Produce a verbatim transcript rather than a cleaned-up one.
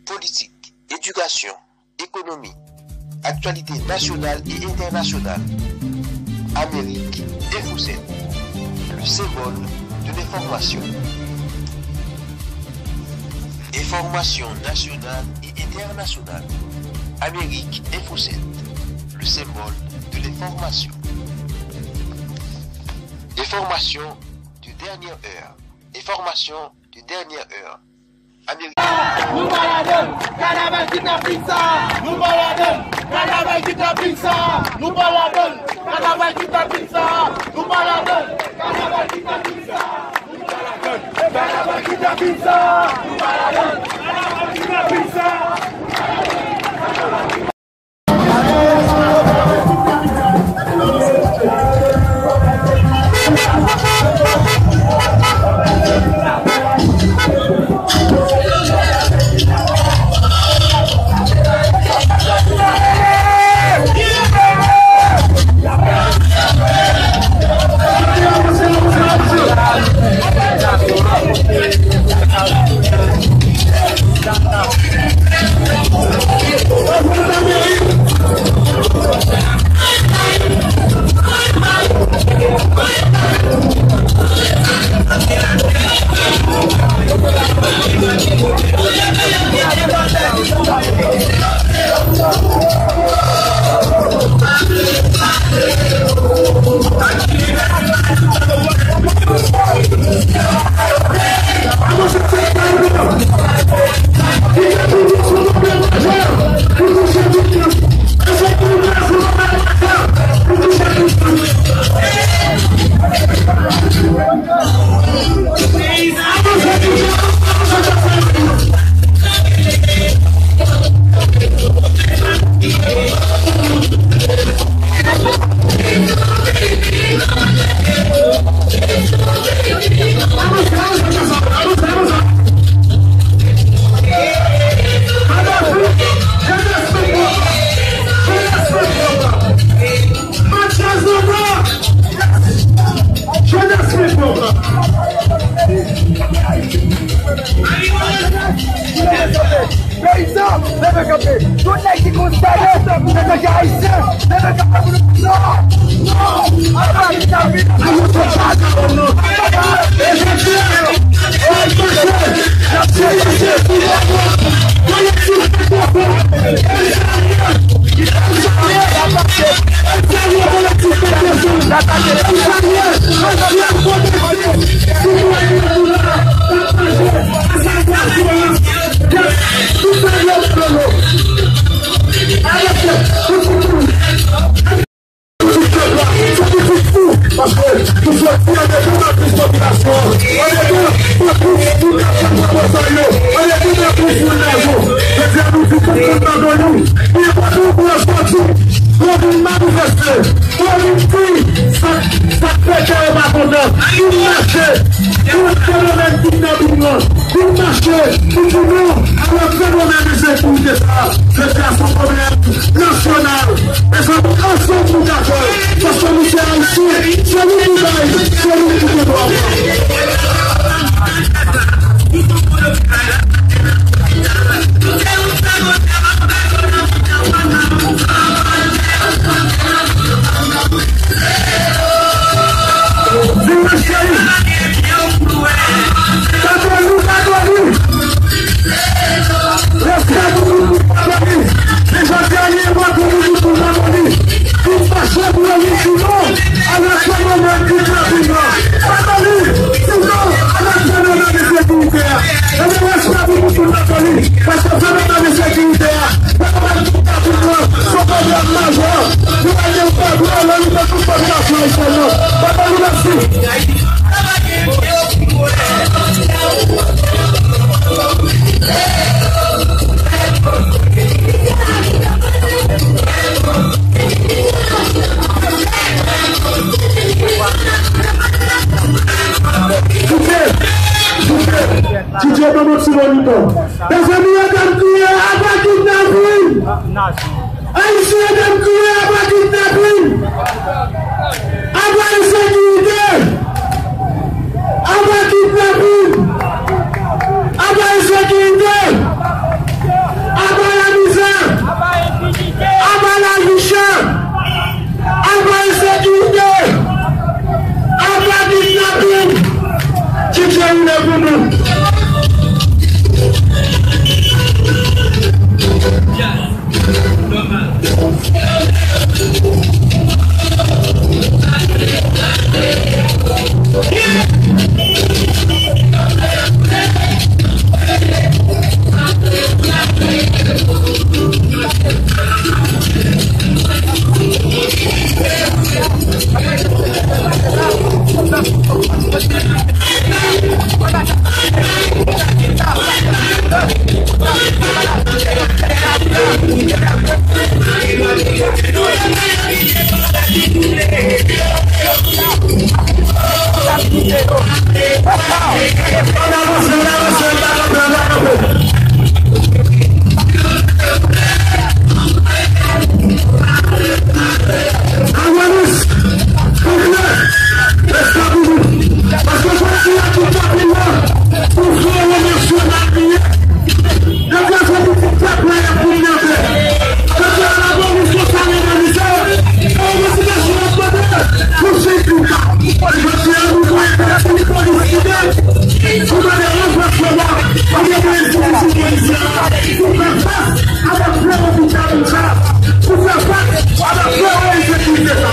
Politik, edikasyon, ekonomi, aktyalite nasyonal e entènasyonal. Amerik Enfo sèt, le symbole de l'information. Enfòmasyon nasyonal e entènasyonal. Amerik Enfo sèt, le symbole de l'information. Enfòmasyon de dènyè è. Enfòmasyon de dènyè è. Amerik. Nou pa ladann, kanaval ki t ap vin sa. Nou pa ladann, kanaval ki t ap vin sa. Nou pa ladann, kanaval ki t ap vin sa. Nou pa ladann, kanaval ki t ap vin sa. Nou pa ladann, kanaval ki t ap vin sa. Nou pa ladann, kanaval ki t ap vin sa. Peyizan, leve kanpe. Tout nèg ki konsidere yo antanke Ayisyen, leve kanpe pou nou di non. Non! Anba Guy David! Paske nou soti an de pi an plis popilasyon an, an de pi an plis moun k ap fè pwomosyon yo, an de pi an plis moun nan yo. Jodi a, nou di tout moun nan Doli, li enpòtan pou yo soti, pou yo vin manifeste, pou yo vin di sa, sa k fè kè yo pa kontan, vin mache kont fenomèn kidnaping lan. Vin mache pou di non a yon fenomèn ensekirite sa a. Jodi a se yon pwoblèm nasyonal. Mezanmi, ansanm nou ka fè l. Paske nou se Ayisyen, se nou ki bay, se nou ki gen dwa. Dimanch, cheri. Katòlik, katòlik. Respè pou tout moun katòlik. Men jodi a, li enpòtan pou tout moun katòlik. Vin mache pou yo vin di non a yon fenomèn ki trè vivan. Katòlik, di non a yon fenomèn ensekirite a. Ebyen, respè pou tout moun katòlik. Paske fenomèn ensekirite a, fenomèn kidnaping lan, se yon pwoblèm majè. Nou pa gen pè pou yo, lè nou fè tout popilasyon ayisyèn nan. Papa nou mèsi. Kite, kite. Ti Dye ban mwen ti bò lipan. Mezanmi, ede m kriye, aba kidnaping! Ayisyen, ede m kriye, aba kidnaping! Aba ensekirite! Aba kidnaping! Aba ensekirite! Paske jodi a tout lapenn nan, pou fè yon nasyon la kriye. Jodi a se pitit pèp la y ap kidnape. Jodi a lapolis yo sale nan misye. Revandication ap mande pou Sentita. Jodi a nou voye pèp pou polis kite. Pou mande ranfòsman, pou mande enstitisyon polisyè a. Pou fè fas avèk flewo ki tèt sa. Pou fè fas avèk flewo ensekirite sa.